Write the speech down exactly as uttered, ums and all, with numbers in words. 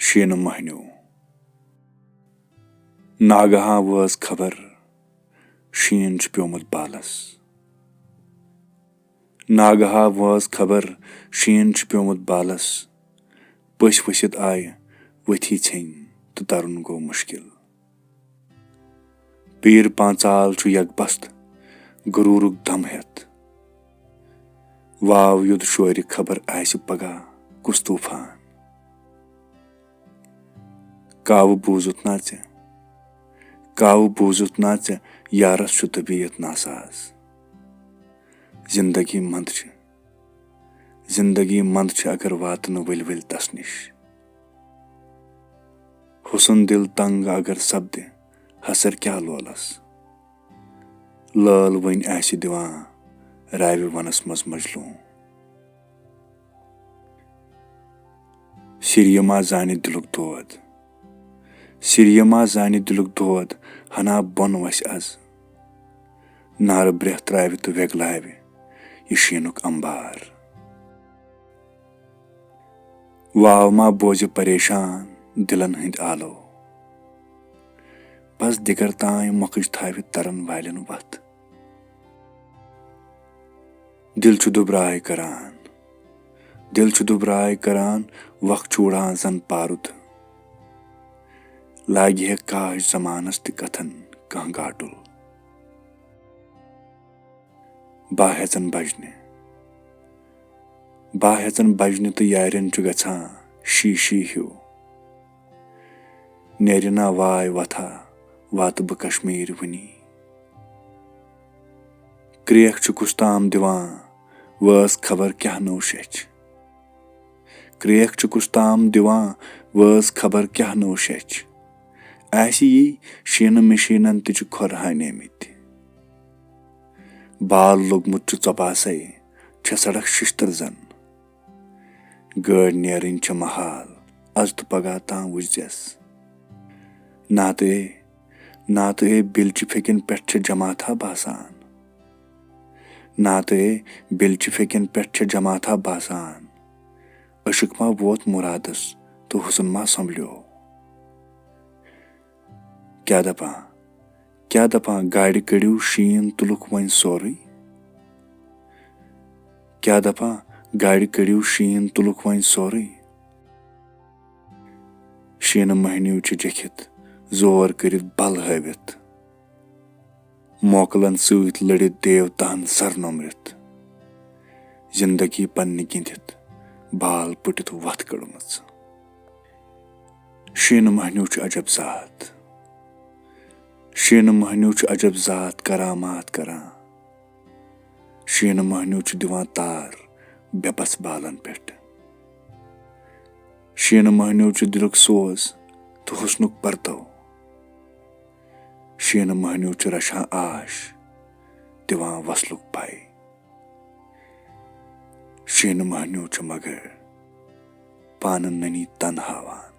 شیٖنہٕ مۄہنیو۔ ناگہا وٲژ خبر، شیٖن چھُ پیومُت بالَس۔ ناگہا وٲژ خبر، شیٖن چھُ پیومُت بالَس۔ پٔژھۍ ؤسِتھ آیہِ، ؤتھی ژھیٚنۍ تہٕ ترُن گوٚو مُشکِل۔ پیٖر پانٛژال چھُ یکبست، غروٗرُک دم ہٮ۪تھ۔ واو یوٚد شورِ خبر آسہِ پگاہ کُس طوٗفان۔ کاوٕ بوٗزُتھ نا ژےٚ، کاوٕ بوٗزُتھ نا ژےٚ، یارس چھُ طبیعت ناساز۔ زندگی منٛد چھِ، زندگی منٛد چھِ اگر واتنہٕ ؤلۍ ؤلۍ تس نِش۔ حُسن دِل تنگ اگر سپدِ، حسر کیٛاہ لولس۔ لٲل وٕنۍ آسہِ دِوان راوِ ونس منٛز مجلوٗم۔ سِریہِ ما زانہِ دِلُک دود، سِریہِ ما زانہِ دِلُک دود، ہنا بۄن وسہِ از۔ نارٕ برٛیٚہ ترٛاوِ تہٕ وٮ۪گلاوِ یہِ شیٖنُک امبار۔ واو ما بوزِ پریشان دِلن ہٕنٛدۍ آلو، بس دِگر تام مۄکٕج تھاوِ ترن والٮ۪ن وتھ۔ دِل چھُ دُبراے کران، دِل چھُ دُبراے کران، وق چھُ وُڑان زن پارُد۔ لاگہِ ہے کاش زمانس تہِ کتھن کانٛہہ گاٹُل۔ با ہٮ۪ژن بجنہِ، با ہٮ۪ژن بجنہِ تہٕ یارٮ۪ن چھُ گژھان شیٖشی ہیوٗ۔ نیرِ نا واے وتھا، واتہٕ بہٕ کشمیٖر وُنی۔ کرٛیکھ چھُ کُس تام دِوان، وٲژ خبر کیٛاہ نٔو شیٚچھ۔ کرٛیکھ چھُ کُس تام دِوان، وٲژ خبر کیٛاہ نٔو شیٚچھ۔ آسہِ یی شیٖنہٕ مِشیٖنن تہِ چھِ کھۄر ہانیمٕتۍ۔ بال لوٚگمُت چھُ ژۄپاسے، چھےٚ سڑک ششتٕر زن۔ گٲڑۍ نیرٕنۍ چھےٚ محال، از تہٕ پگاہ تام وُچھزٮ۪س۔ ناتہٕ اے، ناتہٕ اے، بِلچہِ پھیٚکٮ۪ن پٮ۪ٹھ چھےٚ جماعتھا باسان۔ ناتہٕ اے، بِلچہِ پھیٚکٮ۪ن پٮ۪ٹھ چھےٚ جماعتھا باسان۔ عشق ما ووت مُرادس تہٕ حُسن ما سنبھلیو۔ کیٛاہ دپان، کیٛاہ دپان، گاڑِ کٔڑِو شیٖن تُلُکھ وۄنۍ سورُے۔ کیٛاہ دپان، گاڑِ کٔڑِو شیٖن تُلُکھ وۄنۍ سورُے۔ شیٖنہٕ مۄہنیو چھِ جیٚکھِتھ، زور کٔرِتھ بل ہٲوِتھ۔ موکلن سۭتۍ لٔڑِتھ دیوتاہن سر نومرِتھ۔ زندگی پننہِ گِنٛدِتھ، بال پُٹِتھ وتھ کٔڑمٕژ۔ شیٖنہٕ مۄہنیو چھُ عجب ذات۔ شیٖنہٕ مۄہنیو چھُ عجب ذات کرامات کران۔ شیٖنہٕ مۄہنیو چھُ دِوان تار بے بس بالن پٮ۪ٹھ۔ شیٖنہٕ مۄہنیو چھُ دِلُک سوز تہٕ حُسنُک پرتو۔ شیٖنہٕ مۄہنیو چھُ رچھان آش، دِوان وصلُک پے۔ شیٖنہٕ مۄہنیو چھُ مگر پانہٕ نٔنی تن ہاوان۔